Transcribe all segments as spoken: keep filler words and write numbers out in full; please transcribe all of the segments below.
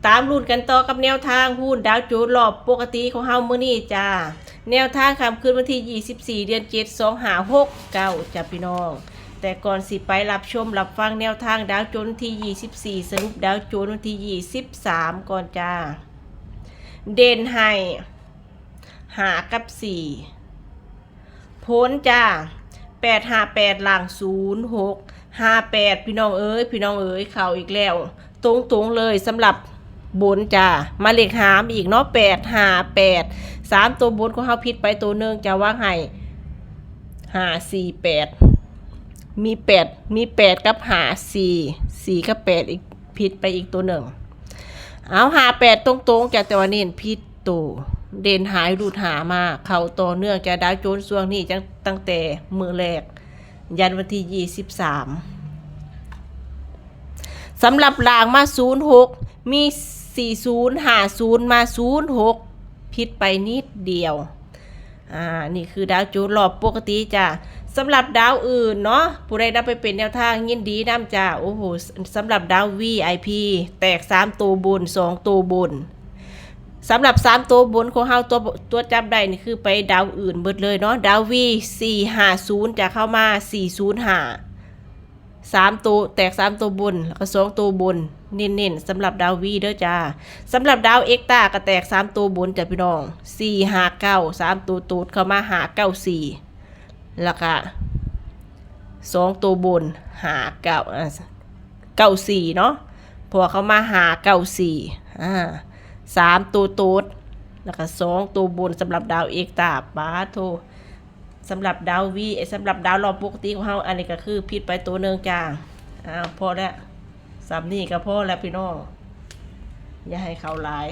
ตามลุ้นกันต่อกับแนวทางหุ้นดาวโจนส์รอบปกติของเฮามื้อนี้จ้า แนวทางค่ำคืนวันที่ยี่สิบสี่ เดือนเจ็ด สองห้าหกเก้าจ้าพี่น้อง แต่ก่อนสิไปรับชมรับฟังแนวทางดาวโจนส์วันที่ยี่สิบสี่ สรุปดาวโจนส์วันที่ยี่สิบสามก่อนจ้า เด่นให้ ห้า กับ สี่ ผลจ้า แปดห้าแปด ล่าง ศูนย์หกห้าแปด พี่น้องเอ๋ย พี่น้องเอ๋ย เข้าอีกแล้ว ตรงๆเลยสำหรับ บนจ้า มาเลขหามอีกเนาะ แปดห้าแปด สามตัวบนของเฮาผิดไปตัวหนึ่งจ้าวางให้ ห้าสี่แปด มี แปด มี แปด กับ ห้า สี่ สี่ กับ แปด อีก ผิดไปอีกตัวหนึ่ง เอา ห้าแปด ตรงๆจ้า แต่ว่าเน้นผิดตัว เด่นหายรูดหามา เข้าต่อเนื่องจ้า ดาวโจนส์ช่วงนี้จัง ตั้งแต่มื้อแรก ยันวันที่ยี่สิบสาม สำหรับล่างมา ศูนย์หก มี สี่ศูนย์ ห้าศูนย์ มา ศูนย์หก ผิดไปนิดเดียว อ่า นี่คือดาวโจนส์รอบปกติจ้ะ สำหรับดาวอื่นเนาะ ผู้ใดนำไปเป็นแนวทางยินดีนำจ้ะ โอ้โห ส- สำหรับดาว วี ไอ พี แตก สาม ตัวบน สอง ตัวบน สำหรับ สาม ตัวบนของเฮา ตัว ตัวจับได้นี่คือไปดาวอื่นเบิดเลยเนาะ ดาว วี สี่ห้าศูนย์ จะเข้ามา สี่ศูนย์ห้า สาม ตัว แตก สาม ตัวบน แล้วก็ สอง ตัวบน เน้นๆสำหรับดาว วี เด้อจ้า สำหรับดาวเอกตาก็แตก สาม ตัวบนจ้ะพี่น้อง สี่ห้าเก้า สาม ตัวโตดเข้ามา ห้าเก้าสี่ แล้วก็ สอง ตัวบน ห้าเก้า อ่า เก้าสี่ เนาะ เพราะว่าเข้ามา ห้าเก้าสี่ อ่า สาม ตัวโตด แล้วก็ สอง ตัวบนสำหรับดาวเอกตา ปาโท สำหรับดาว วี เอ้ย สำหรับดาวรอบปกติของเฮา อันนี้ก็คือผิดไปตัวหนึ่งจ้า อ้าว พอแล้ว สำนี้ก็พอแล้วพี่น้อง อย่าให้เข้าหลาย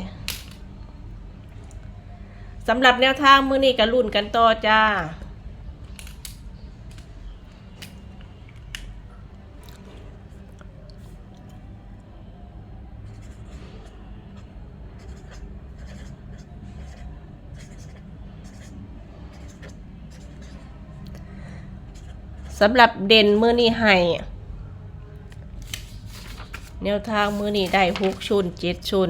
สำหรับแนวทางมื้อนี้ก็ลุ้นกันต่อจ้า สำหรับเด่นมื้อนี้ให้ แนวทางมื้อนี้ได้ หก ชน เจ็ด ชน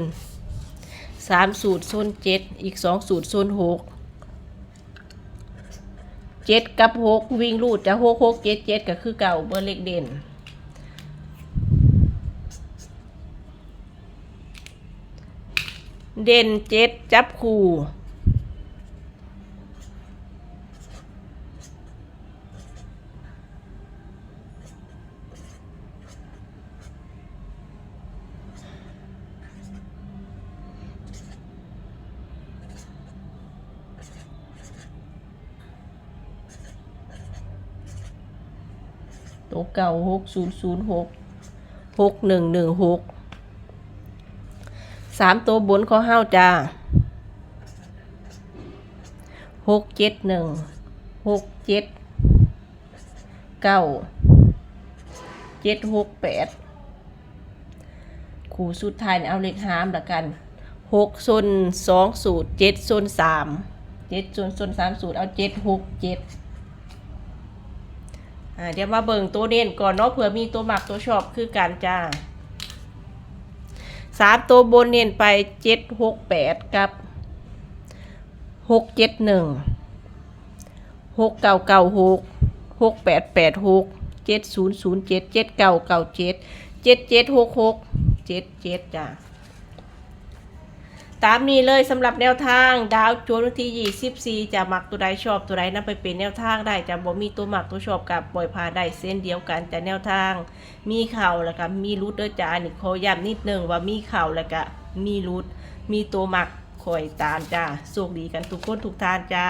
สาม สูตร ชน เจ็ด อีก สอง สูตร ชน หก เจ็ด กับ หก วิ่งรูดจ้ะ หก หก เจ็ด เจ็ด ก็คือเก่า เบิ่งเลขเด่น เด่น เจ็ด จับคู่ ตัวเก่า หกศูนย์ศูนย์หก หกหนึ่งหนึ่งหก สาม ตัวบนของเฮาจ้า หกเจ็ดหนึ่ง หกเจ็ดเก้า เจ็ดหกแปด คู่สุดท้ายนี่เอาเลขหามละกัน หก ชน สอง สูตร เจ็ด ชน สาม เจ็ด ชน ชน สาม สูตร เอา เจ็ดหกเจ็ด อ่า เดี๋ยวมาเบิ่งตัวเน้นก่อนเนาะ เผื่อมีตัวมักตัวชอบคือกันจ้า สาม ตัวบนเน้นไป เจ็ดหกแปด กับ หกเจ็ดหนึ่ง หกเก้าเก้าหก หกแปดแปดหก เจ็ดศูนย์ศูนย์เจ็ด เจ็ดเก้าเก้าเจ็ด เจ็ดเจ็ดหกหก เจ็ดเจ็ด จ้า ตามนี้เลยสำหรับแนวทางดาวโจนส์วันที่ยี่สิบสี่ จะมักตัวใดชอบตัวใดนำไปเป็นแนวทางได้ จะบ่มีตัวมักตัวชอบกับปล่อยผ่านได้เช่นเดียวกัน จะแนวทางมีเข้าแล้วก็มีหลุดเด้อจ้า อันนี้ขอย้ำนิดนึงว่ามีเข้าแล้วก็มีหลุด มีตัวมักคอยตามจ้า โชคดีกันทุกคนทุกท่านจ้า